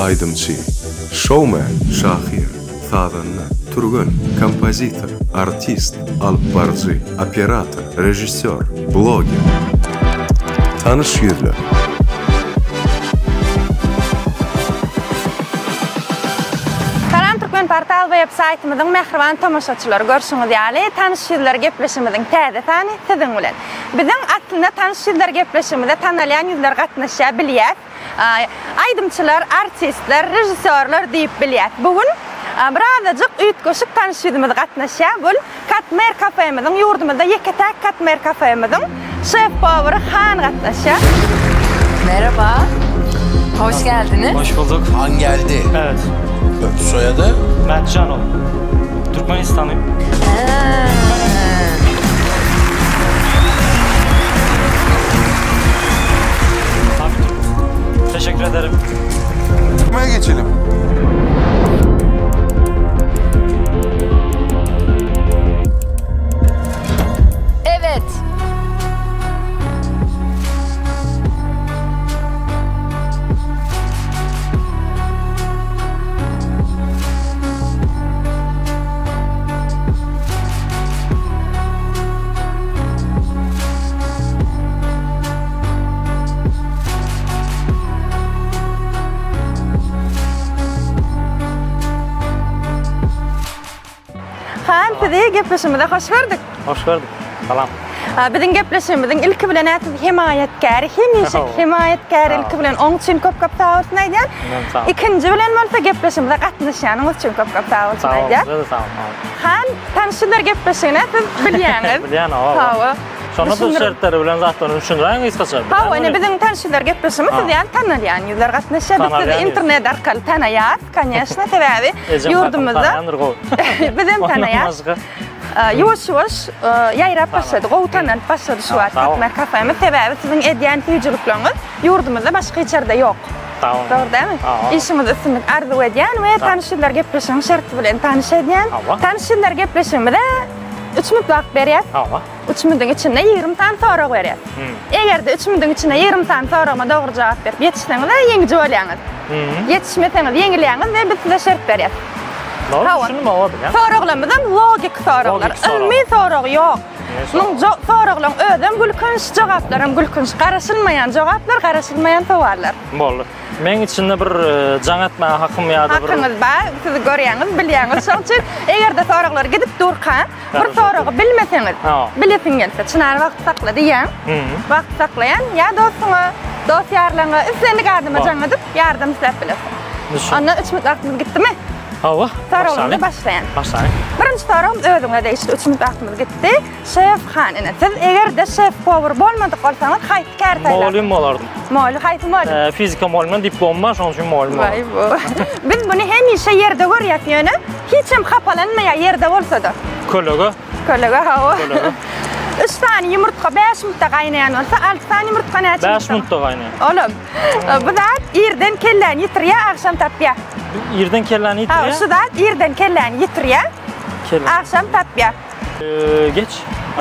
Aýdymçy, şoumen, şahyr, sazanda, türgen, kompozitor, artist, alypbaryjy, operator, režissýor, bloger. Tanyş ýüzler. Salam Türkmenportal web saýtymyzyň mähriban tomaşaçylary görşüňiz ýaly Tanyş ýüzler gepleşigimiziň täze sany siziň bilen. Biziň aslynda Tanyş ýüzler gepleşigimize tanalýan ýüzler gatnaşýar bilýäs. Aýdymçylar, artistler, režissýorlar diýip bilýäs. Bu gün birazajyk üýtgeşik tanyş ýüzümiz gatnaşýar. Bul Katmer kafemiziň, ýurdumyzda ýeke-täk Katmer kafemiziň şef-powary Han gatnaşýar. Merhaba. Hoş geldiniz. Hoş bulduk. Han geldi. Evet. Soyadı? Mertcanov. Türkmenistanlıyım. Tabii. Teşekkür ederim. Yemeğe geçelim. Evet. Han sizi gepleşigimize hoş gördük. Hoş gördük. Salam. Biziň gepleşigimiziň ilki bilen siz hemaýatkäri, hemişe hemaýatkäri ilki bilen oň üçin köp köp sag bolsun aýdýan. Ikinji bilen bolsa gepleşigimize gatnaşýanyňyz üçin köp köp sag bolsun aýdýan. Sag bolun, sag bolun. Han, tanyşylar gepleşigine siz bilýäňiz. Bilýän, hawa. Şonda bu şertleri bilen zatlaryny düşündiräýiň gysgaça. Hawa, ine biziň tanyşylar gepleşigimiz siz ýaly tanalýan ýüzler gatnaşýar. Biz sizi internet arkaly tanaýas, konýeşna, sebäbi ýurdumyzda Bizem tanaýas. Ýuwaş-ýuwaş ýaýrap başlady, gowy tanalyp başlady şu wagt Katmer kafemiz. Sebäbi siziň edýän süýjülikleriňiz ýurdumyzda başga hiç ýerde ýok. Dogry dälmi? Işiňizde üstünlik arzuw edýän we Tanyş ýüzler gepleşigiň şerti bilen tanyş edýän. Tanyş ýüzler gepleşigimize üç minut wagt berýäs. Üç minutiň içinde 20 sany sorag berýäs. Eger-de üç minutiň içinde 20 sany soragyma dogry jogap berip ýetişseňiz, ýeňiji bolýaňyz. Ýetişmeseňiz ýeňilýäňiz we biz size şert berýäs. Hawa. Düşündim hawa bilýän. Soraglarymyzam logiki soraglar. Ylmy sorag ýok. Muň soraglaryň özem gülkünç, jogaplaram gülkünç. Garaşylmaýan jogaplar, garaşylmaýan sowallar. Boldy. Meň içinde bir jaň etmäge hakym ýa-da bir Hakyňyz bar, siz görýäňiz, bilýäňiz. Şonuň üçin eger-de soraglar gidip durka, bir soragy bilmeseňiz, bilesiň gelse, Çynar wagt sakla diýýäň. Wagt saklaýan ýa dostuňa, dost-ýarlaryňa, islendik adama jaň edip, ýardam isläp bilersiň. Onda üç minut wagtymyz gitdimi? Hawa. Soragymyzy başlaýan. Başlaýyn. Birinji soragym özüňe degişli. Üç minut wagtymyz gitdi. Şef han ine siz eger-de şef powar bolmadyk bolsaňyz haýsy kär saýlardyňyz? Mugallym bolardym. Mugallym, haýsy mugallym? Fizika mugallymyndan diplomym bar, şonuň üçin mugallym bolardym. Waý bu. Biz muny hemişe ýerde görýäs ýöne hiç hem hapalanmaýar ýerde bolsa-da. Kölege. Kölege hawa. Kölege. Üç sany ýumurtga bäş minutda gaýnaýan bolsa, alty sany ýumurtga näçe minutda? Bäş minutda gaýnaýar. Olam. Bu zat irden kelläni ýitirýär, agşam tapýar. Irden kelläni ýitirýär? Hawa, şu zat irden kelläni ýitirýär, agşam tapýar. Geç.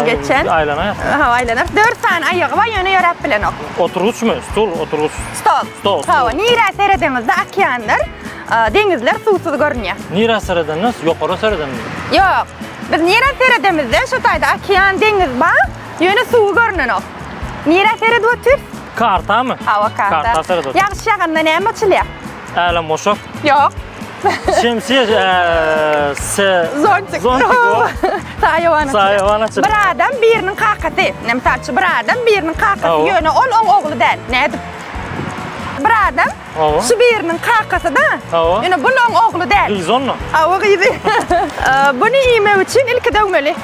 Geçen. Aýlanaýar. Hawa, aýlanar. Dört sany aýagy bar, ýöne ýöräp bilenok. Oturgyçmy? Stul, oturgyç. Stol. Stol. Hawa, nirä seredeňizde okeanlar, deňizler suwsuz görünýär. Nirä seredende? Ýokara seredende. Ýok. Biz nirä seredemizde, şo taýda okean, deňiz bar, ýöne suwy görnenok. Nirä seredip otyrys? Kartamy? Hawa, karta. Karta seredip otyrys. Ýagyş ýaganda näme açylýar? Älemgoşar. Ýok. Şemsiýe, se. Zontik. Zontik. Saýawan açylýar. Saýawan açylýar. Bir adam biriniň kakasy. Mysal üçin, bir adam biriniň kakasy, ýöne ol oň ogly däl. Nädip? Bir adam şu biriniň kakasy-da. Ýöne bul oň ogly däl. Gyzy onda? Hawa, gyzy. Buny iýmek üçin ilki döwmeli.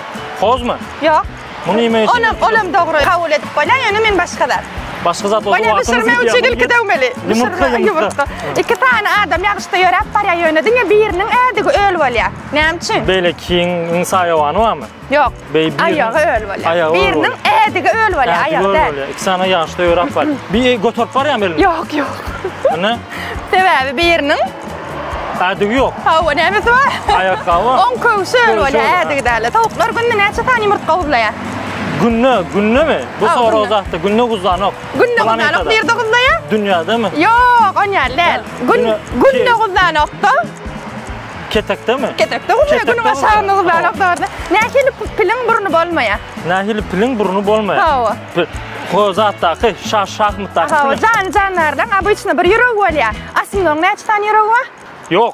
Hozmy? Ýok. Muny iýmek üçin. Onam, olam dogry kabul edip bolýar, ýöne men başga zat. Başga zat bolsa Bolýar, bişirmek üçin ilki döwmeli. Ýumurtga, ýumurtga. Iki sany adam ýagyşda ýöräp barýar, ýöne diňe biriniň ädigi öl bolýar. Näme üçin? Beýlekiň saýawany barmy? Ýok. Beý biriniň Aýagy öl bolýar. Aýagy öl Biriniň ädigi öl bolýar, Ädigi aýagy öl däl. bolýar. Iki sany ýagyşda ýöräp barýar. Bir göterip barýarmy elini? Ýok, ýok. Ine. Sebäbi biriniň Ädigi ýok. Hawa, nämesi bar? Aýakgaby bar. Oň köwşi öl Köwşi bolýar, öl, ädigi däl. Towuklar günde näçe sany ýumurtga guzlaýar? Günde, gündemi? Bu Hawa, sorag günde. zatda günde guzlanok. Günde guzlanok, Planetada. nirde guzlaýar? Dünýädemi? Ýok, on ýaly däl. Gün günde guzlanokda. Ketekdemi? Ketekde guzlaýar, günüň aşagynda guzlanok dogry. Nähili piliň burny bolmaýar? Nähili piliň burny bolmaýar? Hawa. Ho zatdaky, şah şahmatdaky. Hawa, janly jandarlaň obyçny bir ýüregi bolýar. Osminogň näçe sany ýüregi bar? Ýok.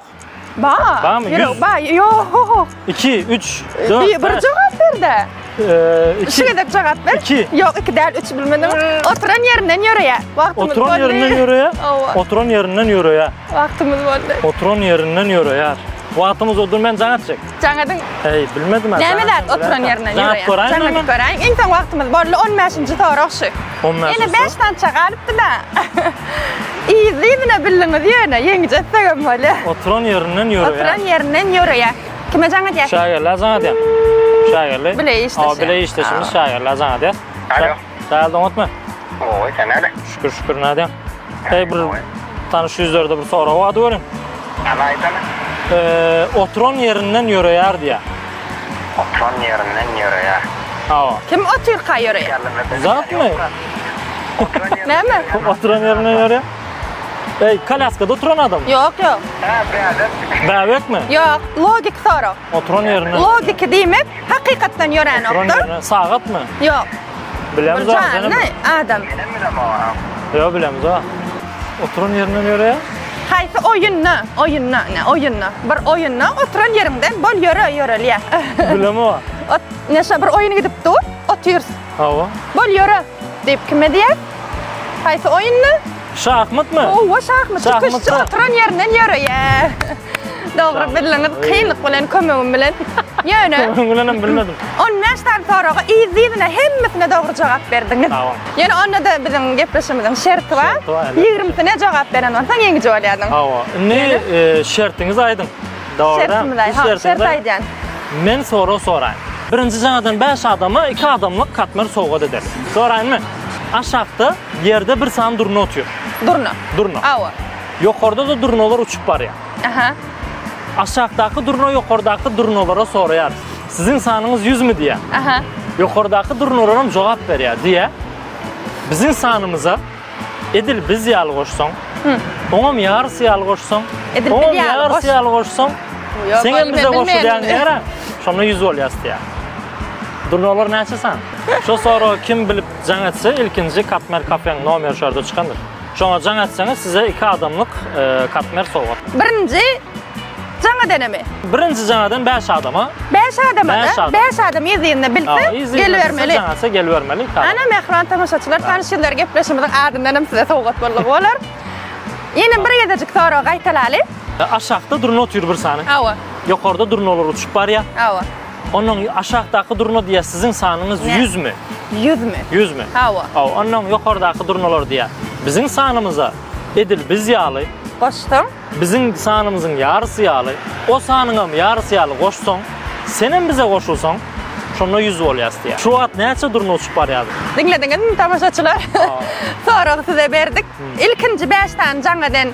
Bar. Barmy? Ýürek bar. Ýok. 2, 3, 4. Bir jogap ber-de. 2. Şu gezek jogap ber. 2. Ýok, 2 däl, 3 bilmedim. Oturan ýerinden ýöreýär. Wagtymyz boldy. Oturan ýerinden ýöreýär. Hawa. Oturan ýerinden ýöreýär. Wagtymyz boldy. Oturan ýerinden ýöreýär. Wagtymyz boldy, men jaň etjek. Jaň ediň. Eý, bilmedim. Näme zat oturan ýerinden ýöreýär? Jaň edip göräýiň. Iň soň wagtymyz boldy. 15-nji sorag şu. 15-nji. Ýene 5 sança galypdy-da. Yzly-yzyna bildiňiz ýöne, ýeňiji etsegem bolýar. Oturan ýerinden ýöreýär. Oturan ýerinden ýöreýär. Kime jaň edýär? Şagerlä jaň edýän. Şagerli. Bile işdeşi. Hawa, bile işdeşimiz Şagerlä jaň edýär. Alo. Şagerli oňatmy? Gowy, sen näde? Şükür, şükür, nädýäň? Heý, bir tanyş ýüzlerde bir sorag bardy welin. Hany aýdana? Oturan ýerinden ýöreýär diýýär. Oturan ýerinden ýöreýär. Hawa. Kim otyrka ýöreýär? Zatmy? Näme? Oturan ýerinden ýöreýär. Eý, kolýaskada oturan adam. Ýok, ýok. Hä, bäbek. Bäbekmi? Ýok, logiki sorag. Oturan ýerinden. Logiki diýmek, hakykatdan ýöränokdyr. Oturan ýerinden. Sagatmy? Ýok. Bilemzok. Bir janly adam. Menem bilemok. Ýok, bilemzok. Oturan ýerinden ýöreýär. Haýsy oýunda, oýunda, ine, oýunda. Bir oýunda oturan ýeriňden bol ýöre ýörelýär. Bilemok. Ot, ine şo bir oýun gidip dur, otyrys. Hawa. Bol ýöre diýip kime diýýär? Haýsy oýunda? Şahmatmy? Hawa, şahmat. Şahmatda. Oturan ýerinden ýöreýär. Dogry bildiňiz, kynlyk bilen, kömegim bilen. Ýöne. Kömegiň bilenem bilmedim. 15 sany soraga yzly-yzyna hemmesine dogry jogap berdiňiz. Sag boluň. Ýöne onda-da biziň gepleşigimiziň şerti bar. Şerti bar, elbetde. Ýigrimisine jogap beren bolsaň ýeňiji bolýardyň. Hawa. Indi şertiňizi aýdyň. Dogry däl? Şertimizi aý, ha, şert aýdýan. Men sorag soraýyn. Birinji jaňadan bäş adama iki adamlyk katmer sowgat edeli. Soraýynmy? Aşakda ýerde bir sany durna otyr. Durna. Durna. Hawa. Ýokarda-da durnalar uçup barýar. Aha. Aşakdaky durna ýokardaky durnalara soraýar. Siziň sanyňyz ýüzmi diýýär. Aha. Ýokardaky durnalaram jogap berýär, diýýär. Biziň sanymyza edil biz ýaly goşsaň, oňam ýarysy ýaly goşsaň, Edil biz oňam ýaly ýarysy goş- ýaly goşsaň, Ýok, seňem ony bize men goşulýaň bilmeýän. diýýär-ä. Şonda ýüz bolýas diýýär. Durnalar näçe san? Şo soragy kim bilip jaň etse, ilkinji Katmer kafeň nomeri şu ýerde çykandyr. Şoňa jaň etseňiz size iki adamlyk katmer sowgat. Birinji jaň edenemi? Birinji jaň eden bäş adama. Bäş adama-da? Bäş adam. Bäş adam yz-yzyna bilse, gelibermeli. Jaň etse gelibermeli. Ana, mähriban tomaşaçylar, tanyş ýüzler gepleşigimiziň adyndan hem size sowgat boldugy bolar. Ýene bir gezejik soragy gaýtalaly. Aşakda durna otyr bir sany. Hawa. Ýokarda durnalar uçup barýar. Hawa. Onnoň aşakdaky durna diýýär, siziň sanyňyz ýüzmi? Ýüzmi? Ýüzmi? Hawa. Hawa, onnoň ýokardaky durnalar diýýär, biziň sanymyza edil biz ýaly. Goşsaň. Biziň sanymyzyň ýarysy ýaly, o sanyňam ýarysy ýaly goşsaň, senem bize goşulsaň, şonda ýüz bolýas diýýär. Şu wagt näçe durna uçup barýar? Diňlediňizmi, tomaşaçylar? Soragy size berdik. Ilkinji bäş sany jaň eden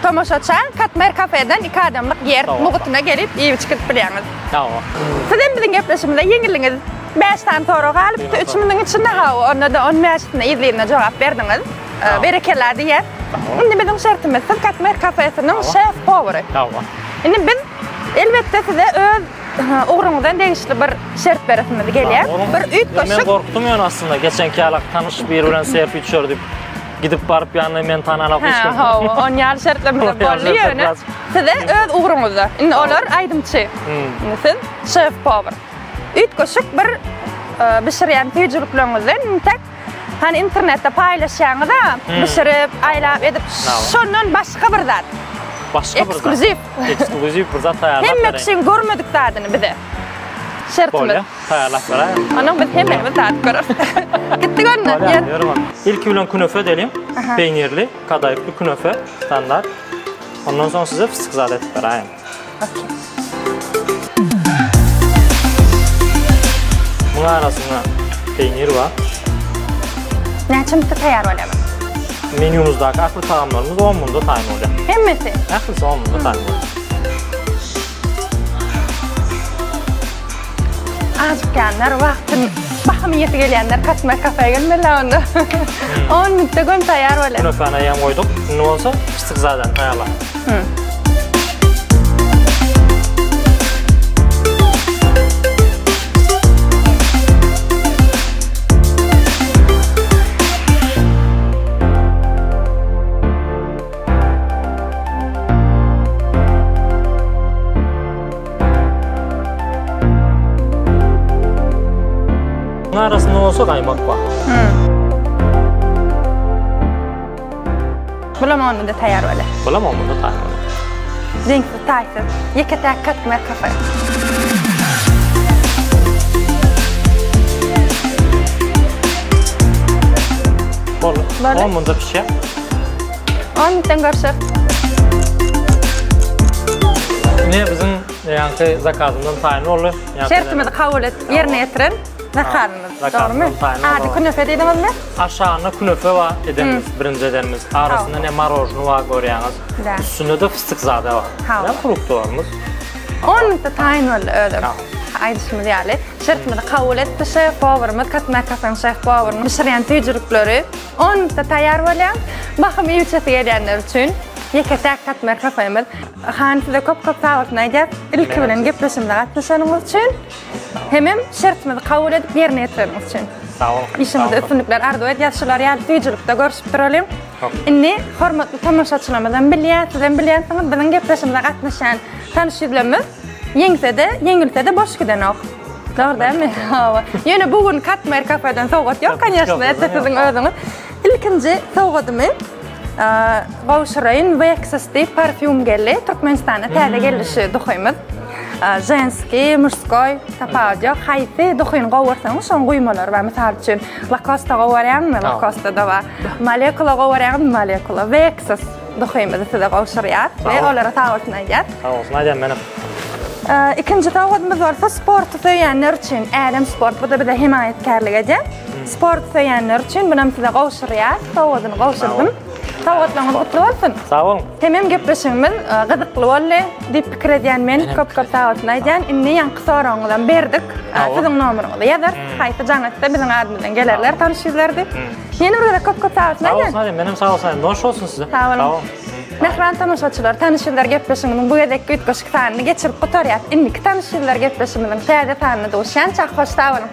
tomaşaça Katmer kafeden iki adamlyk ýer mugutuna gelip iýip-içip gidip bilýäňiz. Hawa. Siz hem biziň gepleşigimize ýeňildiňiz. Bäş sany sorag galypdy üçümiziň içinde hawa, onda-da on bäşisine yzly-yzyna jogap berdiňiz. Berekella diýýäs. Indi biziň şertimiz siz Katmer kafesiniň şef powary. Hawa. Indi biz elbetde size öz ugruňyzdan degişli bir şert beresimiz gelýär. Bir üýtgeşik. Men gorkdum ýöne aslynda geçenki ýalak tanyş biri bilen selfi düşer diýip gidip baryp ýanyna meni tananok hiç kim. Hä, hawa, on ýaly şertlerimiz boldy ýöne size öz ugruňyzda. Indi olar aýdymçy. Indi siz şef powar. Üýtgeşik bir bişirýän süýjülikleriňizden intäk Hany internetde paýlaşýaňyz-a, bişirip, aýlap edip, şondan başga bir zat. Başga bir zat. Eksklýuziw. Eksklýuziw bir zat taýýarlap bereýin. Hemme kişiň görmedik zadyny bize. Şertimiz. Bolýa, taýýarlap beräýiň. Ondan biz hemmämiz dadyp göreris. Gitdik onda. Bolýa, ýörüň onda. Ilki bilen künefe edeliň. Peýnirli, kadaýyply künefe, standart. Ondan soň size fıstık zat edip beräýiň. Muň arasynda peýnir bar. Näçe minutda taýýar bolýar bu? Menýumyzdaky ähli tagamlarymyz 10 munda taýyn bolýar. Hemmesi? Ählisi 10 munda taýyn bolýar. Ajykýanlar wagtyny. Bahym iýesi gelýänler Katmer kafeýe gelmeli onda. 10 minutda göni taýýar bolýar. Künefäni eýýäm goýduk. Indi bolsa fıstıkzadany taýýarlaň. Munuň arasynda bolsa gaýmak bar. Bulam onda taýýar bolýar. Bulam onda taýýar bolýar. Deňsiz taýsyz. Ýeke-täk Katmer kafe. Boldy. Boldy. Munda pişýär. 10 minutdan görşeris. Ine biziň ýaňky zakazymyzam taýyn boldy. Şertimizi kabul edip ýerine ýetiren zakazymyz. Dogrumy? Ady künefe diýdiňizmi? Aşagynda künefe bar edenimiz, birinji edenimiz. Arasynda ne marožny bar görýäňiz. Üstünde-de fystıkzade bar. Ine fruktolarymyz. 10 minutda taýyn boldy özem. Aýdyşymyz ýaly, şertimizi kabul etdi şef powerymyz, Katmer kafeň şef powerynyň bişirýän süýjülikleri. On minutda taýýar bolýar. Bahym iýip-içesi gelýänler üçin ýeke-täk Katmer kafemiz. Han size köp-köp sag bolsun aýdýas. Ilki bilen gepleşigimize gatnaşanyňyz üçin, hemem şertimizi kabul edip ýerine ýetireniňiz üçin. Sag boluň. Işiňizde üstünlikler arzuw edýäs. Şular ýaly süýjülikde görşüp duralyň. Indi hormatly tomaşaçylarymyzam bilýär, sizem bilýänsiňiz, biziň gepleşigimize gatnaşýan tanyş ýüzlerimiz ýeňse-de, ýeňilse-de boş gidenok. Dogry dälmi? Hawa. Ýöne bu gün Katmer kafeden sowgat ýok, konýeşno, etse siziň özüňiz. Ilkinji sowgadymy gowşuraýyn. Vexus diýip parfýum geldi. Türkmenistana täze geldi şu duhymyz. Ženskiý, mужskoý, tapawudy ýok. Haýsy duhyny gowursaňyz, şoň guýmalary bar. Mysal üçin, Lacoste gowurýaňmy? Lacoste-da bar. Molekula gowurýaňyzmy? Molekula. Vexus. Duhymyzy size gowşurýas we olara sag bolsun aýdýas. Sag bolsun aýdýan menem. Ikinji sowgadymyz bolsa sporty söýýänler üçin Älem sport bu-da bize hemaýatkärlik edýär. Sporty söýýänler üçin bunam size gowşurýas. Sowgadyny gowşurdym. Sowgatlaryňyz gutly bolsun. Sag boluň. Hemem gepleşigimiz gyzykly boldy diýip pikir edýän men. Köp köp sag bolsun aýdýan. Indi ýaňky soragyňyzam berdik. Siziň nomeryňyzy ýazarys. Haýsy jaň etse biziň adymyzdan gelerler tanyş ýüzler diýip. Ýene bir gezek köp köp sag bolsun Sag bolsun aýdýan, menem sag bolsun aýdýan. Noş bolsun size. Sag boluň. Mähriban tomaşaçylar, Tanyş ýüzler gepleşigimiziň bu gezekki üýtgeşik sanyny geçirip gutarýas. Indiki Tanyş ýüzler gepleşigimiziň täze sanynda duşýançak hoş sag boluň.